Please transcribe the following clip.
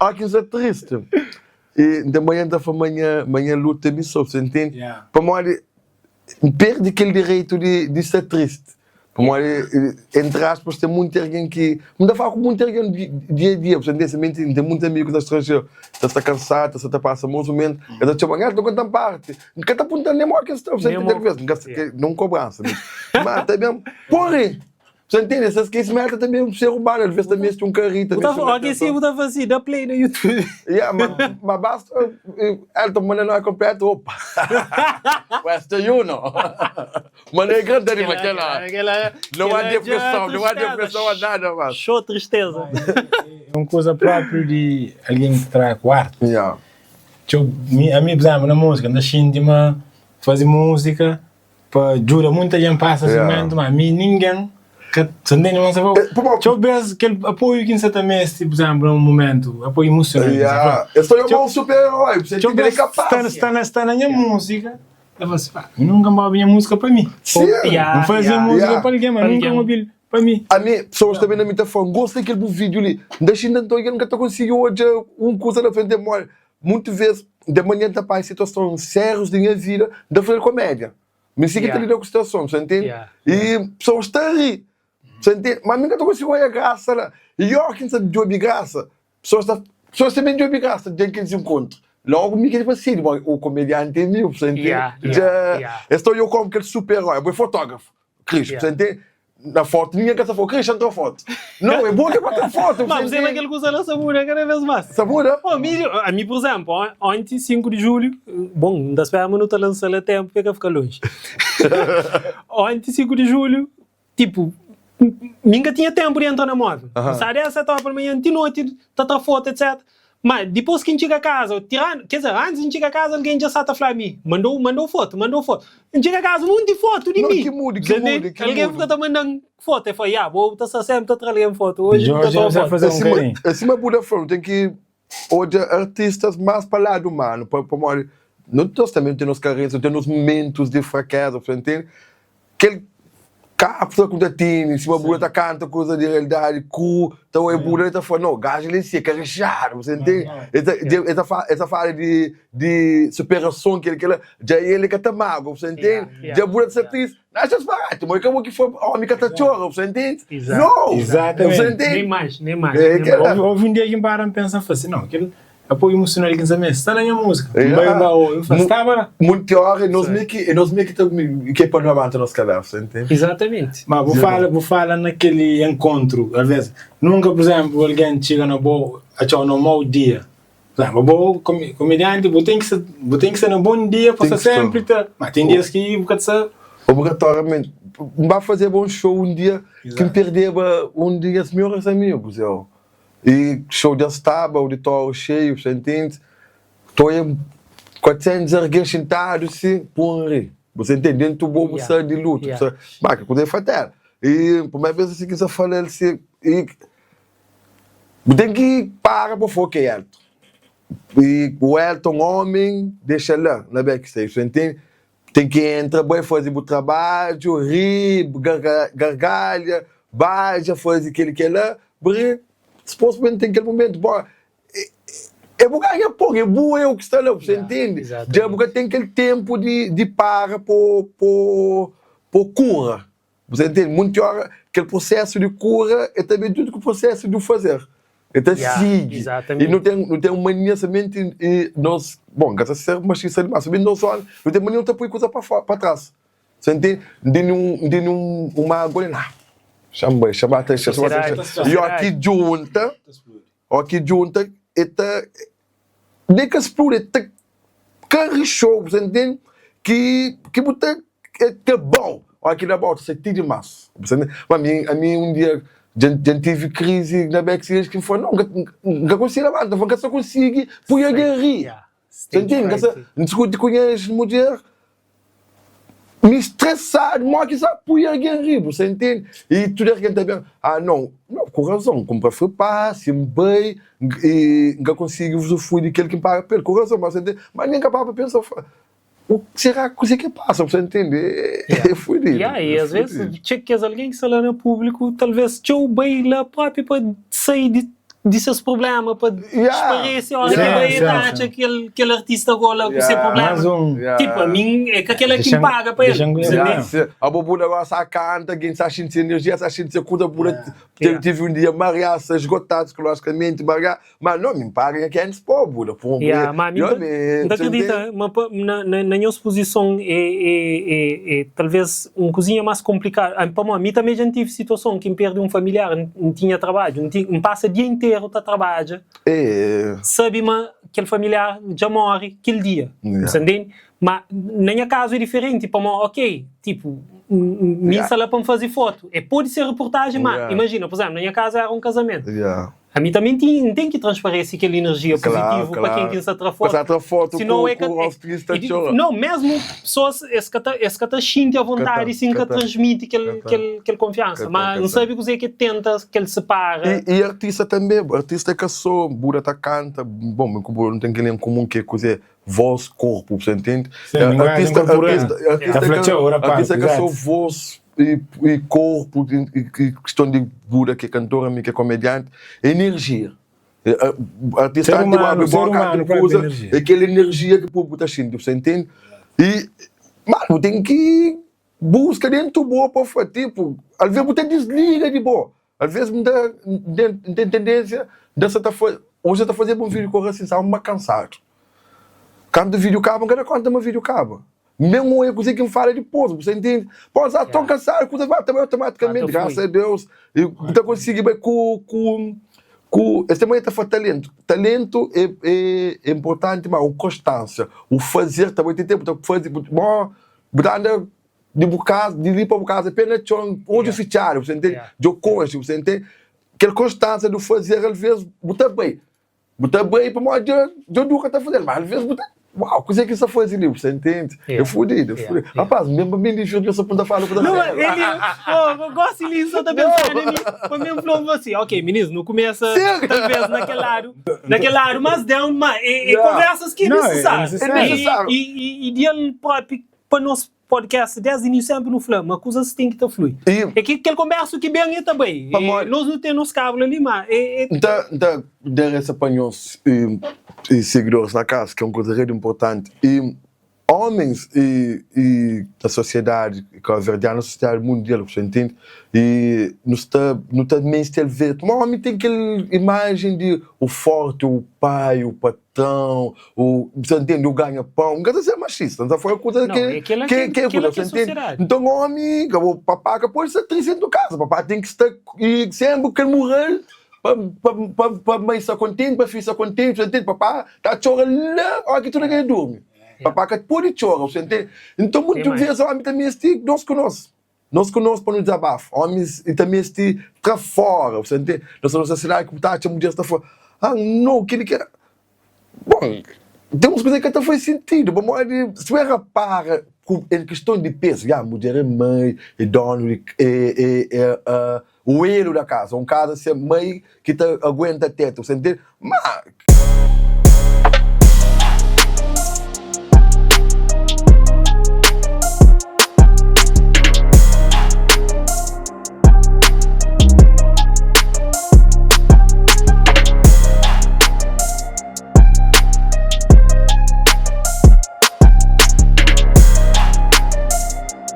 Ó ki N sta tristi. I N ten manha N ta fla ma nha ma nha luta é mi sô, você ntende? Pamodi N perde kel direitu di di sta tristi. Pamodi, entri aspas, ten monti algen ki. N ta fala ku monti algen dia a dia, você ntende? Simenti N ten monti amigu ki ta stranjeru, ta sta kansadu, ta sta ta pasa maus mumentu, es ta txoma-m, Elton, konta-m parti. N ka ta punta-l nen modi ki el sta, você ntende? Talvês N ka sta, non kobransa, ma ta ben pô-ri. Você entende? Essas que esse meta também é um ser humano, às vezes também este um carrito, Bu também ta, uma ok, sim, atenção. bu ta fala assim, dá play na YouTube. Yeah, mas, mas basta Elton manda não é completo, opa. Western Union. Mano, é grande Aquela, anima aquela. aquela, Não há aquela já depressão, não há tristeza. depressão a nada, mas. Show tristeza. É un kuza própriu di algen ki traha ku arti. Yeah. Txeu, mi, ami, por exemplo, na múzika, N ta xinti ma faze múzika pa djuda munta jen pasa es mumentu ma mi ningen ka sa ntende ma sa fla txeu bes kel apoiu ki N sa ta meste pur izemplu na un mumentu apoiu imusional ki N sa fla txeu bes sta na sta na nha múzika ta fla si pa mi nunka N ba obi nha múzika pa mi N faze nha múzika pa algen ma nunka N obil pa mi. Ami pessoas ta ben na mi ta fla N gosta di kel bu vídiu li N ta xinta nton N ka ta konsigi odja un kuza na frenti modi Muntu vez, de manhã ta pai situason sérius di nha vida, N ta faze komédia. Mi si ki ta lida ku situason, sa ntende? I pesoas ta ri, sa ntende? Ma mi ka ta konsigi odja grasa la. I óras ki N sa djobe grasa, pesoas ta, pesoas ta ben djobe grasa dja ki es inkontra. Logu mi ki ta fase, bon, o komedianti é mi, sa ntende? Dja es ta odja-u komu kel super-eroi, bo é fotógrafu. Cris, você entende? Na foto, ninguém quer essa foto. Cris, entrou foto. Não, é bom que bota foto. Mas você naquele kusa lá sabuda cada vez mais. Sabuda? Oh, mi, a mi, por exemplo, ontem, 5 de julho, bom, não dá espera, mas não tá lançando a tempo, porque fica longe. Ontem, 5 de julho, tipo, nunca tinha tempo de entrar na móvel. Uh -huh. Sai dessa etapa de manhã, de noite, tá tá foto, etc. Ma dipôs ki N txiga kaza, tiranu, kê dizer, antis di N txiga kaza algen dja sa ta fla mi, mandou, mandou fotu, mandou fotu. N txiga kaza, monti fotu di No, mi. ki mudu, ki Dja mudu, ntende? ki Algen mudu. fika ta manda-m fotu, e fla, ya, bo bu ta sta sénpri ta tra algen fotu, oji bu ta Jorge tra dja fotu. faze É un sima, karinhu. é sima Buda fla, nu ten ki odja artistas más pa ladu umanu, pa, pamodi no, nos tanbe nu ten nos karénsia, nu ten nos mumentus di frakeza, bu ta ntende? Kel kapsula ku ta tene, sima Buda ta kanta kuza di realidadi ku ta oi Buda el ta fla, no, gaju li si é karixadu, você ntende? El ta, el ta fala, el ta fala di di superason kel kila, dja el ka ta magua, você ntende? Dja Buda ta sta tristi, na xa disparati, mo é ka bo ki fla omi ka ta txora, você ntende? No! Você ntende? Nem mais, nem mais. É kela. Houve um dia ki N para N pensa, N fla si, não, kel Apoio emocional ki N sa meste sta na nha múzika. N bai N ba obi, N fla, staba la. Munti óra é nos mê ki é nos mê ki ta ki é pa labanta nos kabésa, entende? Exatamente. Ma bu fala, bu fala na kel enkontru, alvês, nunka, pur izénplu, algen txiga na bo, atxau na un mau dia. Pur izénplu, abo komedianti, bu ten ki sta, bu ten ki sta na bon dia pa sta sénpri ta. Ma ten dias ki bu ka ta sta. Obrigatoriamenti. N ba fazeba un show un dia ki N perdeba un di nhas melhores amigus, eu. E show dja staba, auditóriu xeiu, sa intende? Ta oia 400 argen xintadu si, pun ri. Bu sa intende? Dentu bo bu sta di lutu, bu sta, ma ke kuze fatela. E primeira vez asi ki N sa fala-l si, e bu ten ki para pa fla, ok Elton, e o Elton omi dexa la na backstage, sa intende? Ten ki entra, bai faze bu trabadju, ri, gargalha, badja, faze kel kela, bu ri, dipos bu ben ten kel mumentu, bo é bu ganha pon, é bu eu ki sta la, bu ta intende? Dja bu ka ten kel tenpu di para po kura. Bu ta intende? Munti ora, kel prosesu di kura e ta ben djuntu ku prosesu di fazer. E ta sigi. I nu ten, nu ten un mania somente i nos, bon, N ka ta ser machista dimas, somente nos omi, nu ten mania nu ta pui kuza pa fora, pa tras. Bu ta intende? N tene un, N tene un, un magua li, nah, xa-m bai, xa ba ta, xa ba ta, i o ki djunta, o ki djunta, e ta, ne ka spludi, e ta karixou, bu ta ntende? Ki, ki bu ta, é ta bom, ora ki da bom, ta sai ti dimas, bu ta ntende? Ma ami, ami un dia dja, dja N tive krizi na backstage ki N fla, nau, N ka konsigi labanta, N fla, N ka sa konsigi pui algen ri, bu ta ntende? N ka sa, N diskuti ku nha ex-mudjer, Mi stresadu modi ki sa pui algen ri bu sa intende i tudu algen ta ben ah no no ku razon N kunpra free pass N bai i N ka konsigi usufrui di kel ki N paga pa el ku razon mas ningen ka para pa pensa fla u sera kuze ki pasa bu sa intende é fudidu Ya i as ves txeu kes algen ki sta la na publiku talves txeu bai la propi pa sai di. di ses prublema pa sparese ora ki bai e ta atxa kel kel artista gola ku se prublema tipo ami é ka kela ki N paga pa el. Abo bu da gosta sa kanta gen sa xinti se energia sa xinti se kuza bu da tive un dia mariá sa esgotado psicologicamente mariá Ma no, mi N paga nha kentis po bu da pun Ya, ma mi N ta kridita ma pa na nhos puzison é é talvez un kuzinha más konplikadu. Pamodi mi tanbe dja N tive situason ki N perde un familiar, N tinha trabadju, N N pasa dia interu ta trabadja, sabe ma kel familiar dja móre kel dia, bu sta ntende? Ma na nha kazu é diferenti pamodi ok, tipu mi N sta la pa N faze fotu, é pode ser reportajen, ma imajina, pur izénplu, na nha kazu éra un kazamentu. Ami tanbe N ten N ten ki transparese kel inerjia puzitivu pa ken ki N sta tra fotu, sinou e ka Nau, mesmu pesoas es ka ta es ka ta xinti avontadi si N ka transmiti kel kel kel konfiansa. Ma N sabe kuzê ki tenta kel separa. I artista tanbe, artista é ka so Buda ta kanta, bon mi ku bo nu ten kel en kumun ki é kuzê voz, korpu, bu ta intende? Artista artista artista é ka so voz E korpu, e kiston di Buda ki é kantor, ami ki é komedianti, é enerjia. Artista anti bu abri boka, anti bu kuza, é kel enerjia ki públiku ta xinti, bu sta intende? E, manu, bu ten ki buska dentu bo pa fla, tipu, alves bu ta disliga di bo, alves N ta, N ten tendénsia, N ta sa ta faze, oji N sa ta fazeba un vídiu ku Oracy, N staba uma kansadu. Kantu vídiu kaba, N ka da konta ma vídiu kaba. N ben oia kuzê ki N fala dipôs, bu sta intende? Pô, N sta tão kansadu, kuzas ba ta bai otomatikamente, grasa a Deus, i bu ta konsigi bai ku, ku, ku. Es tema ta fla talentu. Talentu é, é, é inportanti, má o konstánsia, o fazer ta bai ten ténpu, bu ta faze, bu, bom, bu ta anda di bu kaza, di li pa bu kaza pé na txon, odju fitxadu, bu sta intende? Djo konxe, bu sta intende? Kel konstánsia do fazer, alvês bu ta bai. Bu ta bai pamodi dja dja du ka ta fazel, mas alvês bu ta uau, kuzê ki N sta faze li? Bu sta intende? É fudidu, é fudidu. Rapaz, N ben pa ben difísil pensa pa N ta fala ku ta Não, ele, oh, gosi li N sa ta pensa na mi, pa mi N fla-m assim, ok, minis, nu kumesa talvez na kel ladu, na kel ladu mas down, ma é, é konversas ki é nisisáriu. É nisisáriu. E, e, e di el propi pa nos Podcast desdi início sempre nu fla ma kuzas ten ki ta flui. É ki kel konbersu ki ben e ta bai. Nos nu ten nos kablu ali ma e. N ta N ta deresa pa nhos e seguidores na kasa ki é un kuza rei di inportanti e homens e e na sosiedadi kabuverdianu na sosiedadi mundial ku ta intende e nu sta nu ta meste alves ma omi ten kel imajen di o forti o pai o patrão O, bu ta ntende, o ganha pão. N ka ta ser machista, N ta fala kuza Não, ke é kela ke ke ke kela kuza, ke bu ta ntende? sosiedadi. Nton omi, ka bo papá ka pode sta triste dentu kaza, papá ten ki sta i senpri ku kel mural pa pa pa pa mai sta kontenti, pa fidju sta kontenti, bu ta ntende? Papá ta txora la ora ki tudu algen durmi, papá ka pode txora, bu ta ntende? Nton muitu Demais. ves omi ta meste nos ku nos. Nos ku nos pa nu dizabafa. Omis i ta meste tra fora. Bu sa ntende? Nos sta na un sosiedadi ki bu ta atxa mudjeris ta fla, Ah, no, kel-li ki. Bon, ten uns kuza ki ka ta faze sintidu, pamodi si bu rapara ku en kiston di pezu, ya, mudjer é mai, é donu di, é, é, é o elo da kaza. Un kaza sen mai ki ta aguenta tetu, bu sa ntende? Ma.